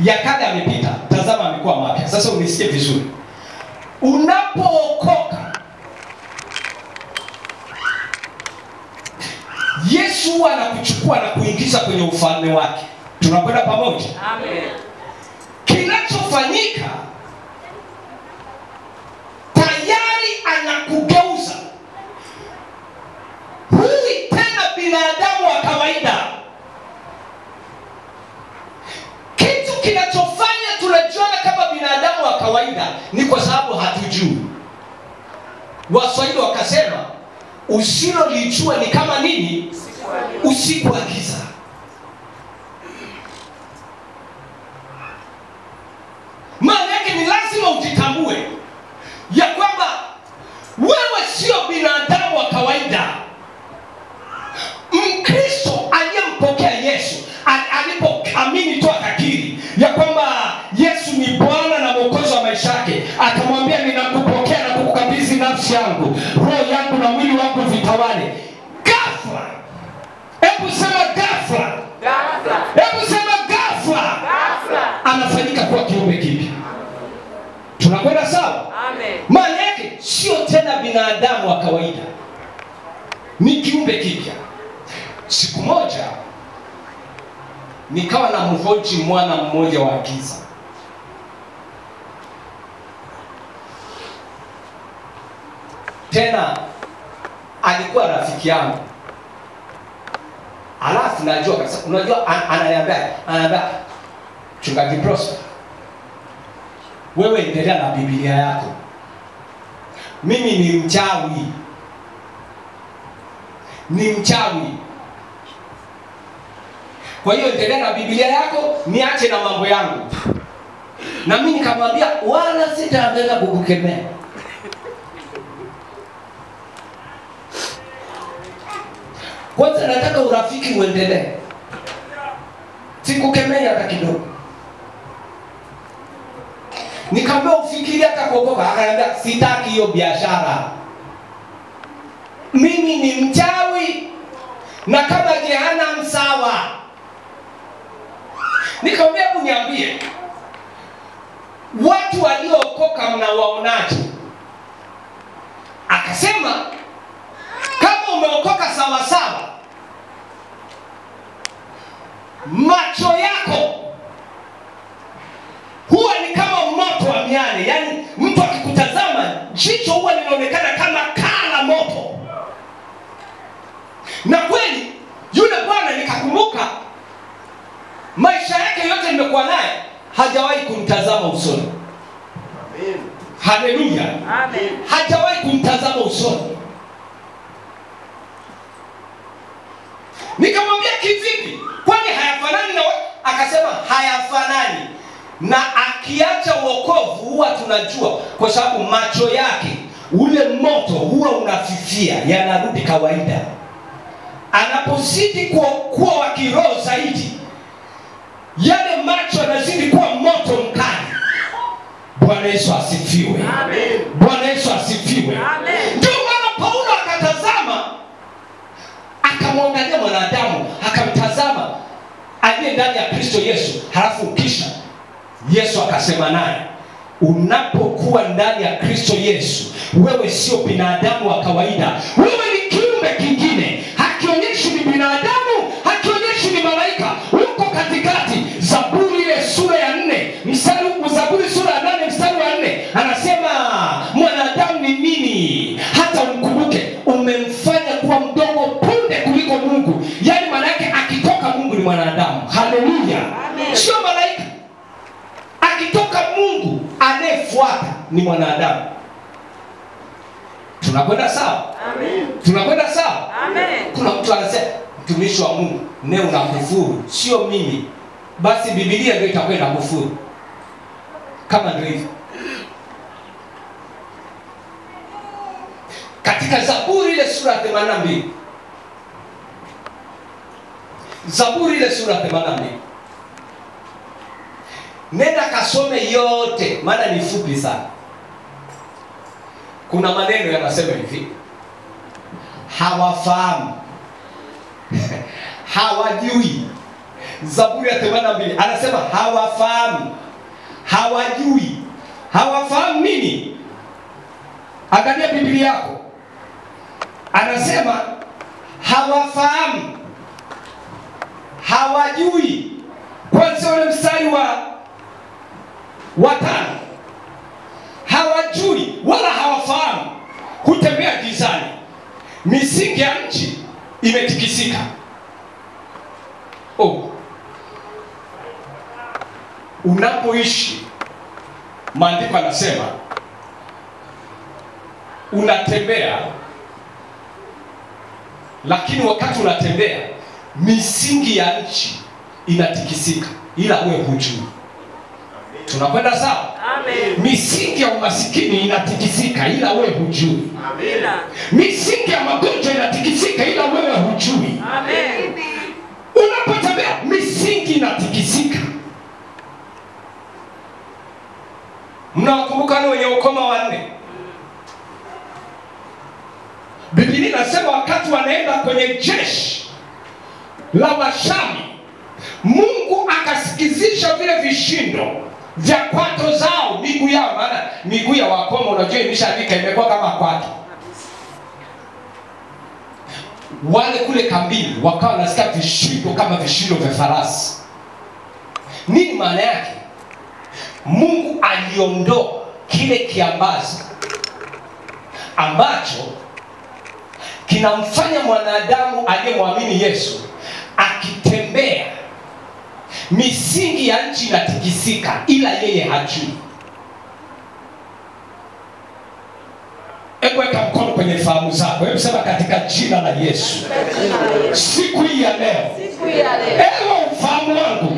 Ya kale yamepita, tazama yamekuwa mapya. Sasa unisikie vizuri. Unapookoka, Yesu anakuchukua na kuingiza kwenye ufalme wake. Tunakwenda pamoja? Amen. Kinachofanyika, tayari anakugeuza. Huwi tena binadamu wa kawaida. Kitu kinachofanya tunajiona kama binadamu wa kawaida ni kwa sababu hatujui. Waswahili wakasema, usilolijua ni kama nini? Usiku wa giza. Maana yake ni lazima ujitambue ya kwamba wewe sio binadamu wa kawaida. Mkristo aliyempokea Yesu, alipoamini tu akakiri ya kwamba Yesu ni Bwana na Mwokozi wa maisha yake, akamwambia ninakupokea na kukukabidhi nafsi yangu, roho yangu na mwili wangu vitawale. Ghafla, hebu sema ghafla. Ghafla. Hebu sema ghafla. Ghafla. Anafanyika kuwa kiumbe kipya. Tunakwenda sawa? Amen. Maana yake sio tena binadamu wa kawaida, ni kiumbe kipya. Siku moja nikawa na mhoji mwana mmoja wa giza. Tena alikuwa rafiki yangu. Alafu najua kabisa, unajua ananiambia Mchungaji Prosper, wewe endelea na Biblia yako. Mimi ni mchawi. Ni mchawi. Kwa hiyo endelea na Biblia yako, niache na mambo yangu. Na mimi nikamwambia wala sitaanza kukukemea. Kwanza nataka urafiki uendelee. Sikukemea hata kidogo. Nikamwambia ufikiri hata kuokoka, akaniambia sitaki hiyo biashara. Mimi ni mchawi na kama jehanamu sawa. Nikamwambia hebu niambie, watu waliookoka mnawaonaje? Akasema kama umeokoka sawa sawa, macho yako huwa ni kama moto wa miale. Yaani mtu akikutazama jicho huwa linaonekana kama kaa la moto. Na kweli yule bwana nikakumbuka maisha yake yote nimekuwa naye, hajawahi kumtazama usoni. Amen. Haleluya. Amen. Hajawahi kumtazama usoni. Nikamwambia kivipi? Kwani hayafanani na wewe? Akasema hayafanani. Na akiacha wokovu huwa tunajua, kwa sababu macho yake ule moto huwa unafifia, yanarudi kawaida. Anapozidi kuwa wa kiroho zaidi, yale macho yanazidi kuwa moto mkali. Bwana Yesu asifiwe. Amen. Bwana Yesu asifiwe. Amen. Ndio maana Paulo akatazama, akamwangalia mwanadamu, akamtazama aliye ndani ya Kristo Yesu. Halafu kisha Yesu akasema naye, unapokuwa ndani ya Kristo Yesu, wewe sio binadamu wa kawaida, wewe ni kiumbe kingine. Hakionyeshi ni binadamu, hakionyeshi ni malaika, uko katikati. Zaburi ile sura ya 4 mstari, Zaburi sura ya 8 mstari wa 4 anasema mwanadamu ni nini hata umkumbuke? Umemfanya kuwa mdogo punde kuliko Mungu. Yaani maana yake akitoka Mungu ni mwanadamu. Haleluya. Sio malaika. Akitoka Mungu anayefuata ni mwanadamu. Tunakwenda sawa? Amen. Tunakwenda sawa? Amen. Kuna mtu anasema mtumishi wa Mungu, ne unakufuru. Sio mimi. Basi Biblia ndio itakuwa inakufuru. Kama ndio hivyo. Katika Zaburi ile sura ya 82. Zaburi ile sura ya 82. Nenda kasome yote, maana ni fupi sana. Kuna maneno yanasema hivi: hawafahamu, hawajui, Zaburi ya 82 anasema hawafahamu, hawajui. Hawafahamu nini? Angalia Biblia yako. Anasema hawafahamu, hawajui. Kwanza ule mstari wa 5, hawajui wala hawafahamu, hutembea gizani, misingi ya nchi imetikisika. Oh, unapoishi, maandiko anasema unatembea, lakini wakati unatembea misingi ya nchi inatikisika, ila wewe hujui. Tunakwenda sawa? Amen. Misingi ya umasikini inatikisika, ila wewe hujui. Amen. Misingi ya magonjwa inatikisika, ila wewe hujui. Amen. Unapotembea misingi inatikisika. Mnawakumbuka wale wenye ukoma 4? Biblia inasema wakati wanaenda kwenye jeshi la Washami, Mungu akasikizisha vile vishindo vya kwato zao, miguu yao. Maana miguu ya wakoma unajua imeshaandika, imekuwa kama kwato. Wale kule kambini wakawa wanasikia vishindo kama vishindo vya farasi. Nini maana yake? Mungu aliondoa kile kiambaza ambacho kinamfanya mwanadamu aliyemwamini Yesu akitembea misingi ya nchi inatikisika, ila yeye hajui. Hebu weka mkono kwenye fahamu zako. Hebu sema katika jina la Yesu, siku hii ya leo, ewe ufahamu wangu,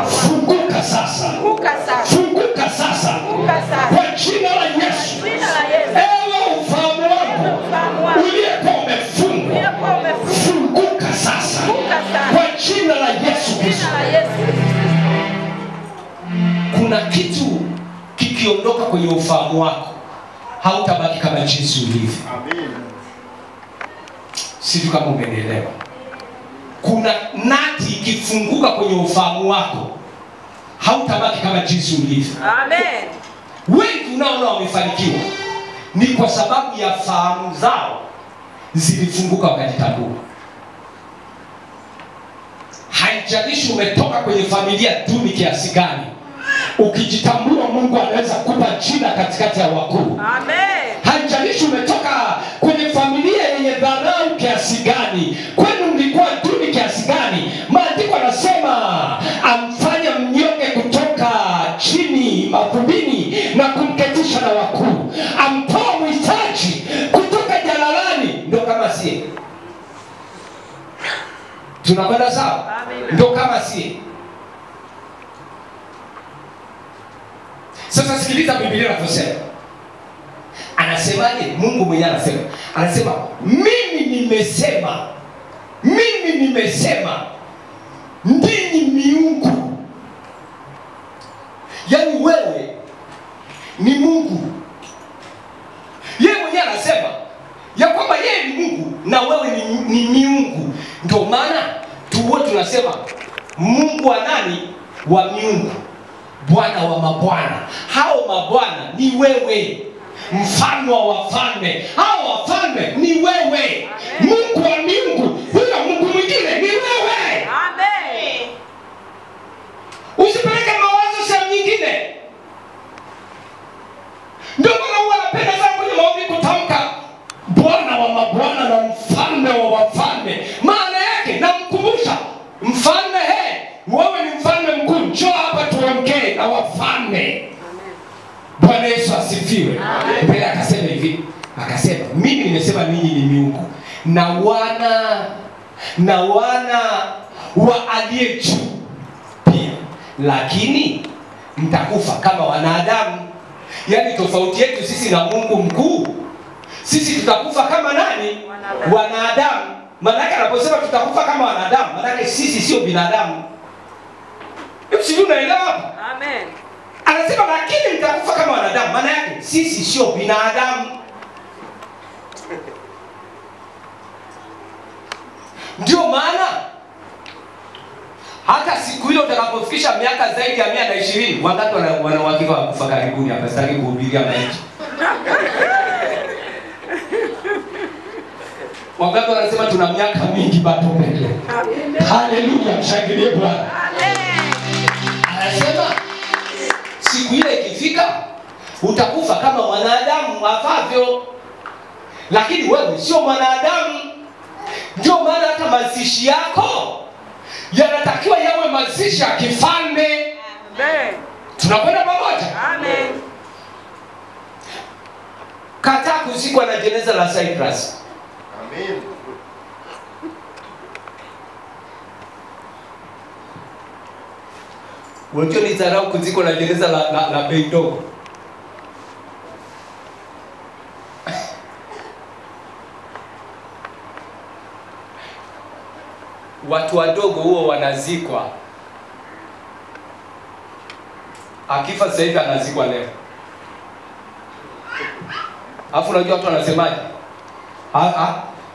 funguka sasa, funguka sasa kwa jina la Yesu. Ewe ufahamu wangu uliyekuwa umefungwa, funguka sasa kwa jina la Yesu Kristo. Kuna kitu kikiondoka kwenye ufahamu wako, hautabaki kama jinsi ulivyo. Amen. Sijui kama umenielewa. Kuna nati ikifunguka kwenye ufahamu wako, hautabaki kama jinsi ulivyo. Amen. Wengi unaona wamefanikiwa ni kwa sababu ya fahamu zao zilifunguka wakajitambua. Haijalishi umetoka kwenye familia duni kiasi gani, ukijitambua Mungu anaweza kukupa jina katikati ya wakuu. Amen. Haijalishi umetoka kwenye familia yenye dharau kiasi gani, kwenu mlikuwa duni kiasi gani, maandiko yanasema amfanya mnyonge kutoka chini mavumbini na kumketisha na wakuu, amtoa mhitaji kutoka jalalani. Ndio kama sie tunakwenda sawa? Ndio kama sie. Sasa sikiliza Biblia inavyosema. Anasemaje? Mungu mwenyewe anasema. Anasema mimi nimesema, mimi nimesema ndinyi miungu. Yaani wewe ni Mungu. Yeye mwenyewe anasema ya kwamba yeye ni Mungu na wewe ni miungu. Ndio maana tu tunasema Mungu wa nani? Wa miungu, Bwana wa mabwana. Hao mabwana ni wewe. Mfalme wa wafalme, hao wafalme ni wewe. Mungu wa miungu, huyo Mungu mwingine ni wewe. Amen. Usipeleke mawazo sehemu nyingine. Ndio maana huwa napenda sana kwenye maombi kutamka Bwana wa mabwana na mfalme wa wafalme. Maana yake namkumbusha mfalme, he, wewe ni mfalme mkuu, njoo hapa tuongee na wafalme. Bwana Yesu asifiwe. Mbele akasema hivi, akasema mimi nimesema ninyi ni miungu na wana wa aliye juu pia, lakini mtakufa kama wanadamu. Yaani tofauti yetu sisi na Mungu mkuu, sisi tutakufa kama nani? Wanadamu. Maana anaposema tutakufa kama wanadamu, maana sisi sio binadamu. Sijui unaelewa hapa? Amen. Anasema lakini mtakufa kama wanadamu, maana yake sisi sio binadamu. Ndio maana Hata siku ile utakapofikisha miaka zaidi ya 120, wangapi wana uhakika wa kufa karibuni hapa? Sitaki kuhubiria maiti. Wangapi wanasema tuna miaka mingi bado mbele? Haleluya, mshangilie Bwana. Anasema siku ile ikifika utakufa kama mwanadamu afavyo. Lakini wewe sio mwanadamu. Ndio maana hata mazishi yako yanatakiwa yawe mazishi ya kifalme. Amen. Tunakwenda pamoja? Amen. Kataa kuzikwa na jeneza la Cyprus. Amen. Unajua ni dharau kuzikwa na jeneza la bei ndogo. Watu wadogo huo wanazikwa. Akifa sasa hivi anazikwa leo. Alafu unajua watu wanasemaje?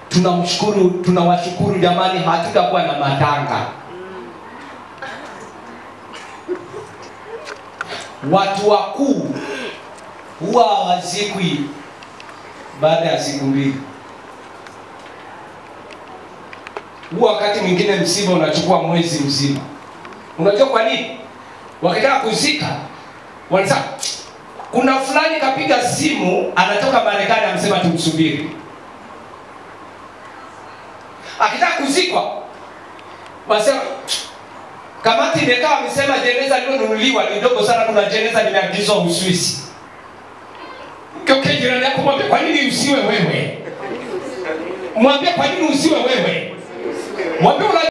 Tunamshukuru, tunawashukuru jamani, hatutakuwa na matanga. Watu wakuu huwa hawazikwi baada ya siku mbili. Huwa wakati mwingine msiba unachukua mwezi mzima. Unajua kwa nini? Wakitaka kuzika wanasema kuna fulani kapiga simu anatoka Marekani amesema tumsubiri. Akitaka kuzikwa wanasema kamati imekaa amesema jeneza lilonunuliwa ni ndogo sana, kuna jeneza limeagizwa Uswisi. Mgeuke jirani yako mwambie kwa nini usiwe wewe? Mwambie kwa nini usiwe wewe? Mwambie